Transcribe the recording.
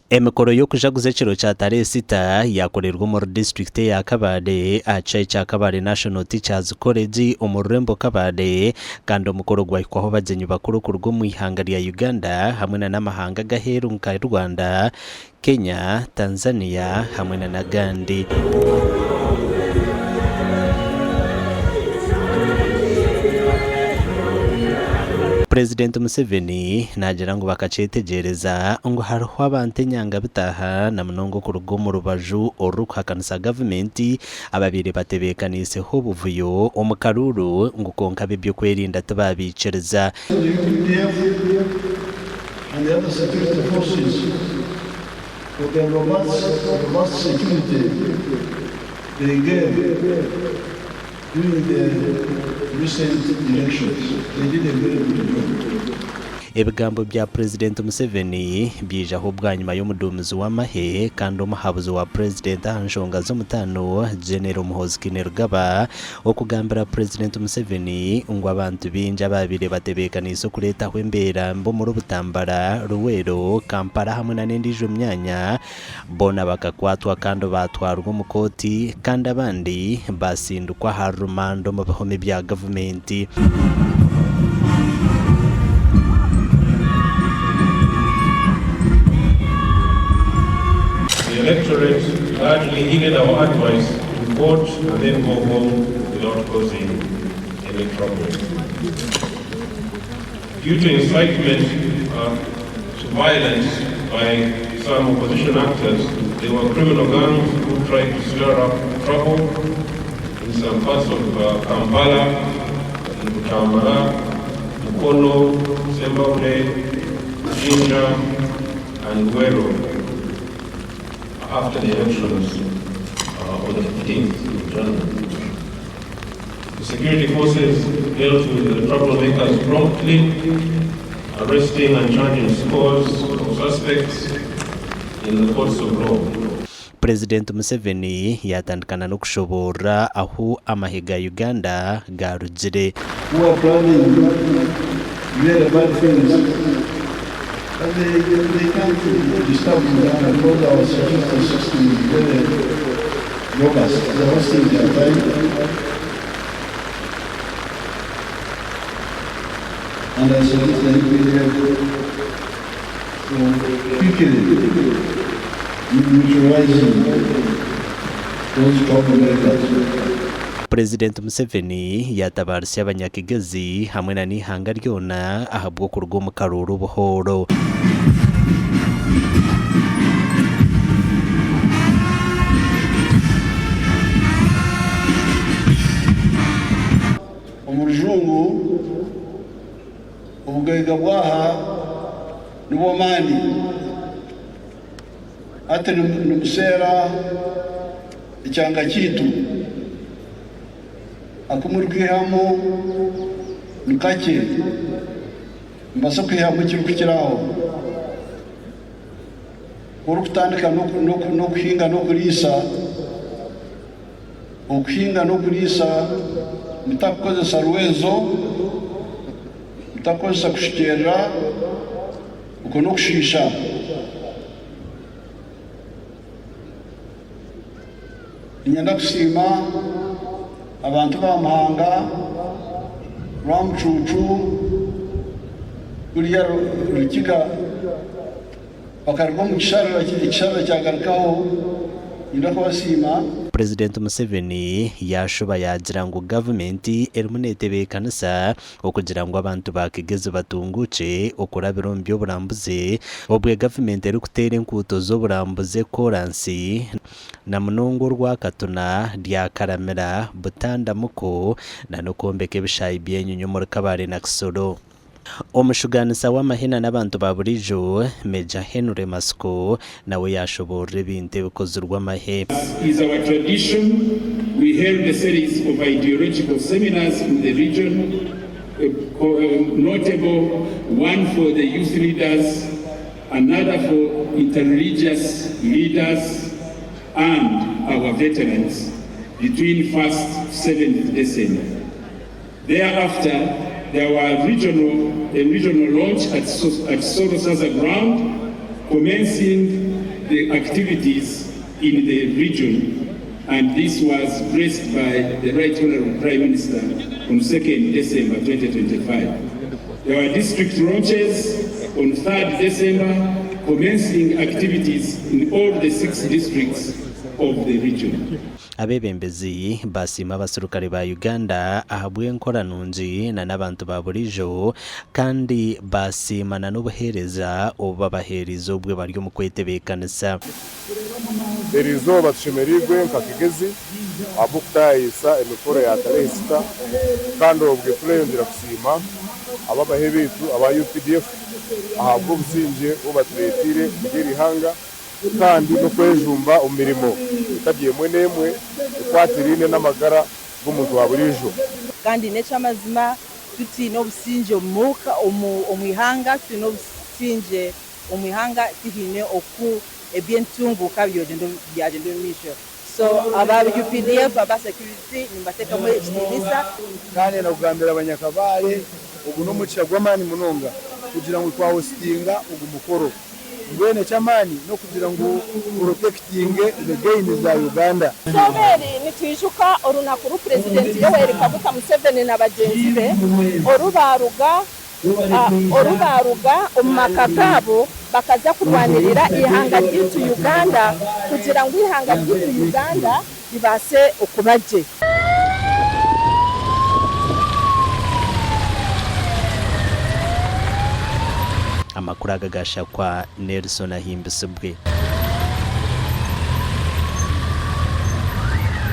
Emikoro y'okujaguza ekiro kya Tareesita yaakorerwa omuri disiturikiti eya Kabale aha kishaayi kya Kabale National Teachers College omu rurembo Kabale kandi omukoro gwahikwaho abagyenyi bakuru kuruga omu ihanga rya Uganda hamwe na n'amahanga ag'aheeru nka Rwanda, Kenya, Tanzania hamwe na n'agandi. Purezidenti Museveni naagira ngu bakakyetegyereza ngu hariho abantu enyangabitaaha na munonga okuruga omu rubaju orurikuhakanisa gavumenti ababaire batebeekaniiseho obuvuyo omu karuuru ngu kwonka ab'eby'okwerinda tibaabaikiriza. The UPDF and the other security forces for their robust robust security they gave during the recent elections. They did a very good job. Ebigambo bya Purezidenti Museveni byijaho bwanyima y'omuduumizi w'amahe kandi omuhabuzi wa Purezidenti aha nshonga z'omutaano, Genero Muhoozi Kainerugaba okugambira Purezidenti Museveni ngu abantu baingi abaabaire batebeekaniise okureetaho embeera mbi omuri Butambala, Luweero, Kampala hamwe na n'endiijo myanya Boona bakakwatwa kandi baatwarwa omu kooti kandi abandi baasindikwa aha rumanda omu bihome bya gavumenti. The electorate largely heeded our advice to vote and then go home without causing any trouble. Due to incitement to violence by some opposition actors, there were criminal gangs who tried to stir up trouble in some parts of Kampala, in Butambala, Mukono, Sembabule, Jinja and Luwero after the elections on the 15th of January. The security forces dealt with the troublemakers promptly, arresting and charging scores of suspects in the courts of law. Purezidenti Museveni yaatandika n'okushoboorora ahu amahe ga Uganda gaarugire. Who are planning very bad things but they, they can't disturb Uganda because our security system is very robust. They are wasting their time. And I salute the UPDF for quickly neutralizing those troublemakers. Purezidenti Museveni yaatabaaritsya abanyakigezi hamwe na n'eihanga ryona ahabw'okuruga omu karuuru buhooro. Omu rujungu, obugaiga bw'aha nibw'amaani. Hati nimuseera ekyanga kyaitu, aku murikwihamu ni kakye, nimubaasa kwihamu ekirikukira aho. Ku orikutandika n'okuhinga n'okuriisa, okuhinga n'okuriisa mutakukozesa rwezo, mutakukozesa kushukyerera, okwo n'okushiisha. Niinyenda kusiima abantu ba Muhanga, Rwamucuucu, kuriya Rukiga bakaruga omu kisharara, ekisharara kyagarukaho. Niinyenda kubasiima. Purezidenti Museveni yaashuba yaagira ngu gavumenti erimu neetebeekanisa Okugira ngu abantu ba Kigezi batunguukye okurabira omu by'oburambuzi obwe gavumenti erikuteera enkuuto z'oburambuzi koransi na munonga orwa Katuna, Ryakaramira, Butanda Muko na n'okwombeka ebishaayi by'enyonyi omuri Kabale na Kisoro. Omushugaanisa w'amahe na n'abantu ba buriijo, Major Henry Matsiko nawe yaashoboorora ebintu ebikozirwe amahe. As is our tradition, we held a series of ideological seminars in the region, a notable one for the youth leaders, another for interreligious leaders and our veterans between 1st 7th December. Thereafter, there were regional, a regional launch at, at Soro Saza ground commencing the activities in the region and this was blessed by the Right Honourable Prime Minister on 2nd December 2025. There were district launches on 3rd December commencing activities in all the six districts of the region. Abeebembezi baasiima abaserukare ba Uganda ahabw'enkora nungi na n'abantu ba buriijo kandi baasiima na n'obuheereza obu babaheeriize obwe bari omu kwetebeekanisa. Eri izooba tushemereirwe nka Kigezi ahabw'okutaayaayisa emikoro ya Tarehe Sita kandi obwe tureyongyera kusiima ab'amahe beitu aba UPDF ahabw'obusingye obu batureeteire omuri eri ihanga kandi n'okwejumba omu mirimo etari emwe n'emwe ekwatiraine n'amagara g'omuntu wa buriijo. Kandi n'eky'amazima tutaine obusingye omu ihanga, tutaine obusingye omu ihanga tihaine oku eby'entunguuka byagyenda omu maisho. So aba UPDF, aba security nimbateekamu ekitiinisa. Kandi nakugambira abanyakabale ogu n'omugisha gw'amaani munonga kugira ngu twahositinga ogu mukoro. Mbwenu eky'amaani n'okugira ngu protectinge the gains za Uganda. Eizooba eri nitwijuka orunaku ru Purezidenti Yoweri Kaguta Museveni na bagyenzi be oru baaruga oru baaruga omu maka gaabo bakaza kurwanirira eihanga ryaitu Uganda kugira ngu eihanga ryaitu Uganda ribaase okuba gye. Amakuru aga gashakwa Nelson Ahimbisibwe.